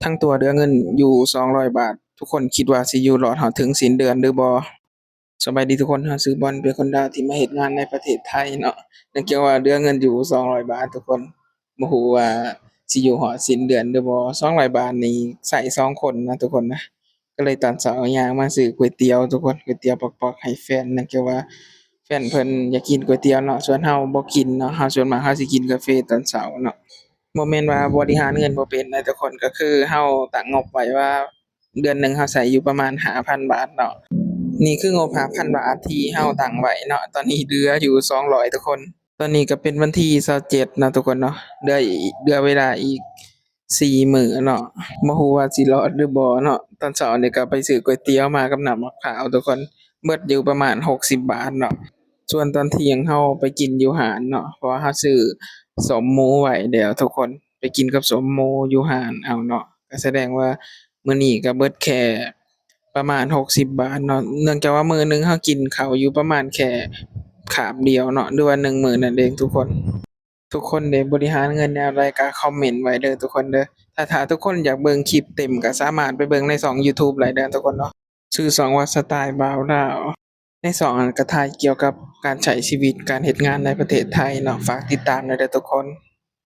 ທັງຕົວເຫຼືອເງິນຢູ່ສອງຮ້ອຍບາດ, ທຸກຄົນຄິດວ່າຊິຢູ່ລອດຮອດເຖິງສິ້ນເດືອນຫຼືບໍ່? ສະບາຍດີທຸກຄົນ, ເຮົາຊື່ບອນ, ເປັນຄົນລາວທີ່ມາເຮັດງານໃນປະເທດໄທເນາະ. ເນື່ອງຈາກວ່າເຫຼືອເງິນຢູ່ສອງຮ້ອຍບາດທຸກຄົນ, ບໍ່ຮູ້ວ່າຊິຢູ່ຮອດສິ້ນເດືອນຫຼືບໍ່. ສອງຮ້ອຍບາດນີ້ໃຊ້ສອງຄົນນະທຸກຄົນນະ. ກໍເລີຍຕອນເຊົ້າຍ່າງມາຊື້ກ໋ວຍຕຽວທຸກຄົນ, ກ໋ວຍຕຽວປອກໆໃຫ້ແຟນ, ເນື່ອງຈາກວ່າແຟນເພິ່ນຢາກກິນກ໋ວຍຕຽວເນາະ, ສ່ວນເຮົາບໍ່ກິນເນາະ, ເຮົາສ່ວນມາກເຮົາຊິກິນກາເຟຕອນເຊົ້າເນາະ. ບໍ່ແມ່ນວ່າບໍລິຫານເງິນບໍ່ເປັນນະທຸກຄົນ, ກໍຄືເຮົາຕັ້ງງົບໄວ້ວ່າເດືອນໜຶ່ງເຮົາໃຊ້ຢູ່ປະມານຫ້າພັນບາດເນາະ. ນີ້ຄືງົບຫ້າພັນບາດທີ່ເຮົາຕັ້ງໄວ້ເນາະ, ຕອນນີ້ເຫຼືອຢູ່ສອງຮ້ອຍທຸກຄົນ. ຕອນນີ້ກໍເປັນວັນທີຊາວເຈັດເນາະທຸກຄົນເນາະ, ເຫຼືອອີກ ເຫຼືອເວລາອີກ ສີ່ມື້ເນາະ, ບໍ່ຮູ້ວ່າຊິລອດຫຼືບໍ່ເນາະ. ຕອນເຊົ້ານີ້ກໍໄປຊື້ກ໋ວຍຕຽວມາກັບນ້ຳໝາກພ້າວທຸກຄົນ, ເບິດຢູ່ປະມານຫົກສິບບາດເນາະ. ສ່ວນຕອນທ່ຽງເຮົາໄປກິນຢູ່ຮ້ານເນາະ, ເພາະວ່າເຮົາຊື້ສົ້ມໝູໄວ້ແລ້ວທຸກຄົນ, ໄປກິນກັບສົ້ມໝູຢູ່ຮ້ານເອົາເນາະ. ກໍສະແດງວ່າມື້ນີ້ກໍເບິດແຄ່ປະມານຫົກສິບບາດເນາະ, ເນື່ອງຈາກວ່າມື້ໜຶ່ງເຮົາກິນເຂົ້າຢູ່ປະມານແຄ່ຄາບດຽວເນາະ, ຫຼືວ່າໜຶ່ງມື້ນັ້ນເອງທຸກຄົນ. ທຸກຄົນເດ ບໍລິຫານເງິນແນວໃດກໍຄອມເມັນໄວ້ເດີທຸກຄົນເດີ. ຖ້າ ຖ້າທຸກຄົນຢາກເບິ່ງຄລິບເຕັມ ກໍສາມາດໄປເບິ່ງໃນຊ່ອງ YouTube ໄດ້ເດີທຸກຄົນເນາະ, ຊື່ຊ່ອງວ່າ ສະໄຕລ໌ບ່າວລາວ. ໃນຊ່ອງນັ້ນກໍຖ່າຍກ່ຽວກັບການໃຊ້ຊີວິດ, ການເຮັດງານໃນປະເທດໄທເນາະ, ຝາກຕິດຕາມແດ່ເດີທຸກຄົນ.